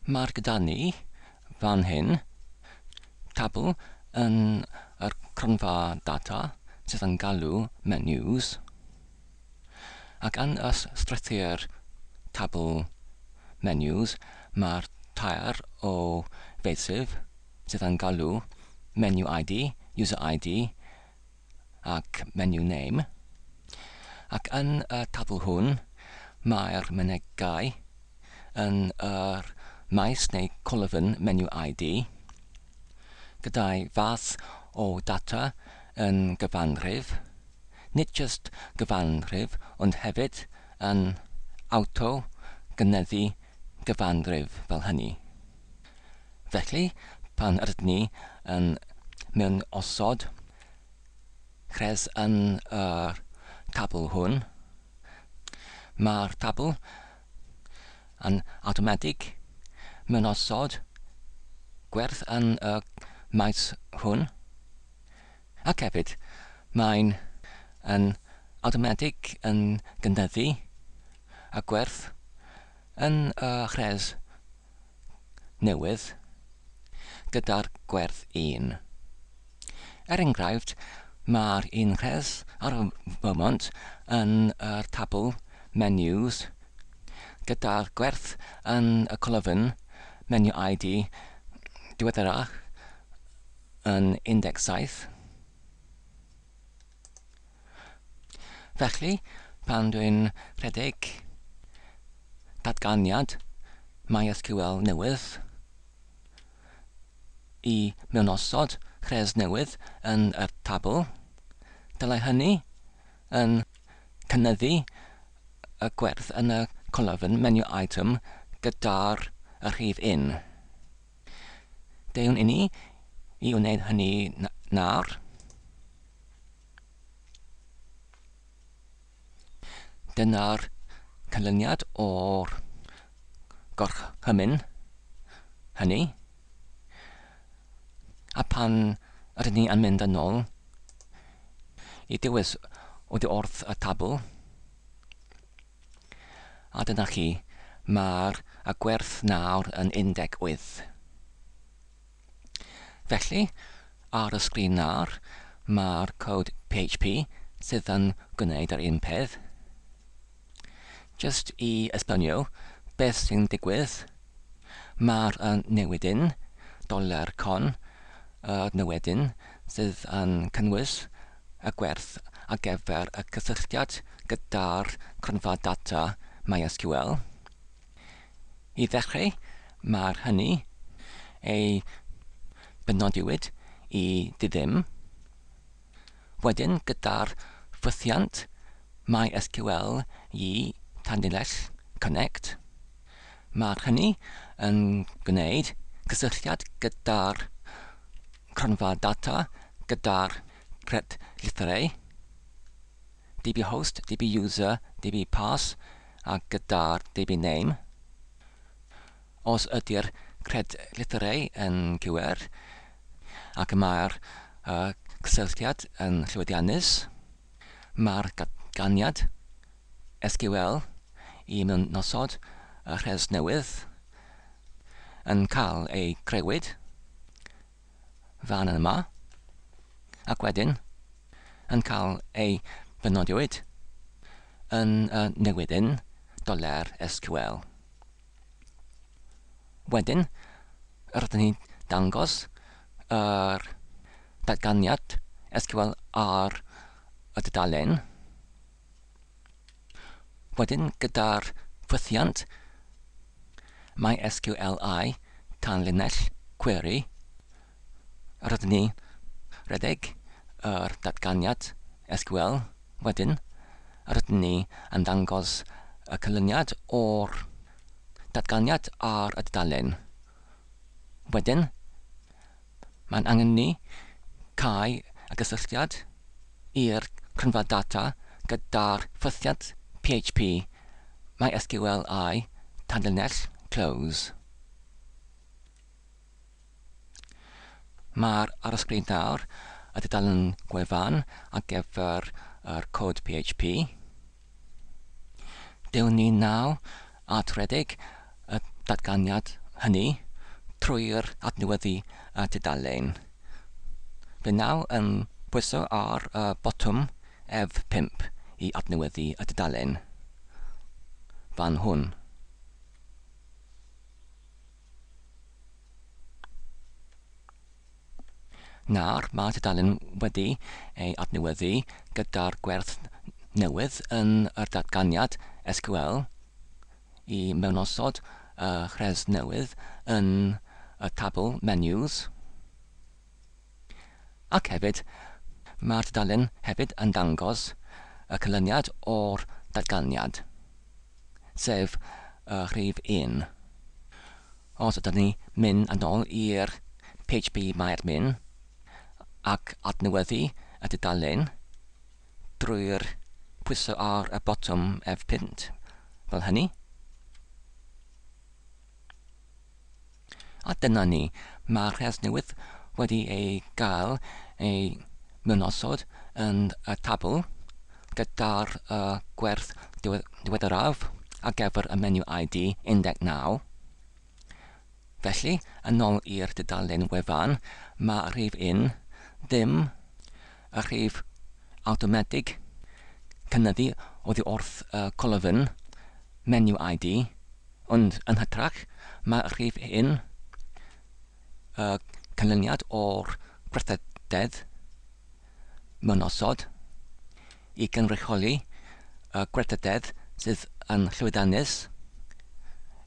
Mae'r gyda ni fan hyn tabl yn yr cronfa data sydd yn galw menus, ac yn y strwythur tabl menus mae'r tair o feysydd sydd yn galw menu ID, user ID ac menu name, ac yn y tabl hwn mae'r mynegai yn yr maes neu colofn menu ID gyda'i fath o data yn gyfanrif, nid jyst gyfanrif ond hefyd yn awto gynyddu gyfanrif fel hynny. Felly, pan rydyn ni yn mewn osod rhes yn yr tabl hwn, mae'r tabl yn awtomatig mewn osod gwerth yn y maes hwn, ac hefyd mae'n yn awtomatig yn gynyddu y gwerth yn y rhes newydd gyda'r gwerth un. Er enghraifft, mae'r un rhes ar y foment yn yr tabl Menus gyda'r gwerth yn y colofn Menu ID diweddarach yn 17. Felly, pan dwi'n rhedeg datganiad MySQL newydd i mewnosod rhes newydd yn yr tabl, dylai hynny yn cynyddu y gwerth yn y colofn menu item gyda'r y rhif un. Deuwn inni i wneud hynny nawr. Dyna'r canlyniad o'r gorchymyn hynny. A pan ydyn ni yn mynd yn ôl i dewis oddi wrth y tabl, A dyna chi, mae'r y gwerth nawr yn 18. Felly, ar y sgrin nawr, mae'r cod PHP sydd yn gwneud yr un peth. Jyst i esbonio beth sy'n digwydd, mae'r y newidyn doler con, y newidyn sydd yn cynnwys y gwerth ar gyfer y cysylltiad gyda'r cronfa data MySQL. I ddechrau, mae'r hynny ei benodiwyd i ddiddim. Wedyn, gyda'r ffwythiant MySQL i tanlinell connect, mae'r hynny yn gwneud cysylltiad gyda'r cronfa data gyda'r cred llythyrau, dbhost, dbuser, dbpass a gyda'r dbname. Os ydy'r cred lythyrau yn gywir ac mae'r cysylltiad yn llwyddiannus, mae'r datganiad SQL i mewnosod y rhes newydd yn cael ei crëwyd fan yma, ac wedyn yn cael ei benodiwyd yn y newidyn doler SQL. Wedyn, rydyn ni'n dangos yr datganiad SQL ar y dudalen. Wedyn, gyda'r ffwythiant MySQLi tanlinell query, rydyn ni redeg yr datganiad SQL. Wedyn, rydyn ni yn dangos y canlyniad o'r datganiad ar y dudalen. Wedyn, mae'n angen ni cau y gysylltiad i'r cronfa data gyda'r ffythiant PHP MySQLi tanlinell close. Mae'r ar y sgrin nawr y dudalen gwefan ar gyfer yr cod PHP. Dewn ni nawr at redeg y datganiad. hynny trwy'r adnewyddu y tudalen. Fe naw yn pwyso ar y botwm F5 i adnewyddu y tudalen fan hwn. Nawr mae tudalen wedi ei adnewyddu gyda'r gwerth newydd yn yr datganiad SQL i mewnosod y rhes newydd yn y tabl Menus. Ac hefyd, mae'r tudalen hefyd yn dangos y canlyniad o'r datganiad, sef y rhif 1. Os ydyn ni mynd yn ôl i'r PHP MyAdmin ac adnewyddu y tudalen drwy'r pwyso ar y botwm F5 fel hynny. A dyna ni, mae'r rhes newydd wedi ei gael ei mewnosod yn y tabl gyda'r gwerth diweddaraf ar gyfer y menu ID 19. Felly, yn ôl i'r dudalen wefan, mae rhif un ddim y rhif awtomatig cynyddu oddi wrth y colofn menu ID, ond yn hytrach, mae rhif un y canlyniad o'r gwerthededd mewnosod i gynrychioli y gwerthededd sydd yn llwyddiannus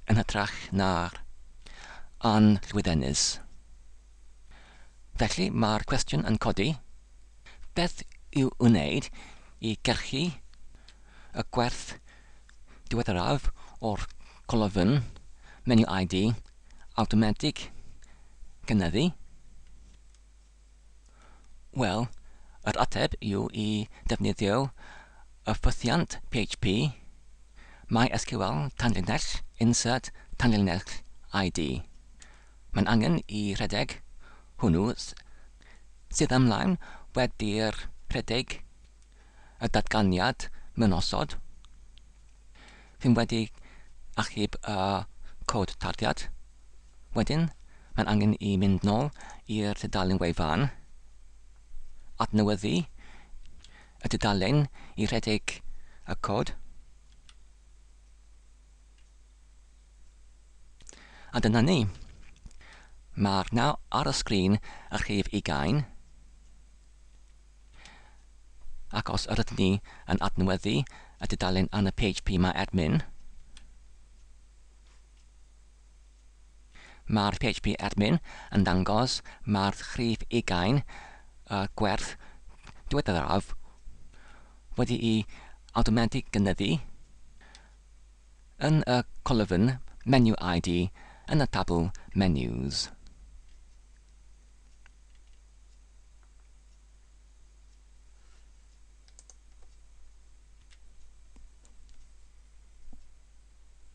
yn hytrach na'r anllwyddiannus. Felly mae'r cwestiwn yn codi, beth i'w wneud i gyrchu y gwerth diweddaraf o'r colofn menu ID awtomatig gynyddu? Wel, yr ateb yw i ddefnyddio y ffwythiant PHP MySQL tanlinell insert tanlinell ID. Mae'n angen i rhedeg hwnnw sydd ymlaen wedi'r rhedeg y datganiad mewnosod sy'n wedi achub y cod tarddiad. Wedyn, mae'n angen i mynd nôl i'r tudalen wefan, adnewyddu y tudalen i rhedeg y cod. A dyna ni. Mae'r naw ar y sgrin y rhif ugain. Ac os yr ydyn ni yn adnewyddu y dudalen yn y PHP MyAdmin, mae'r PHP Admin yn dangos mae'r rhif ugain y gwerth diweddaraf wedi'i awtomatig gynyddu yn y colofn Menu ID yn y tabl Menus.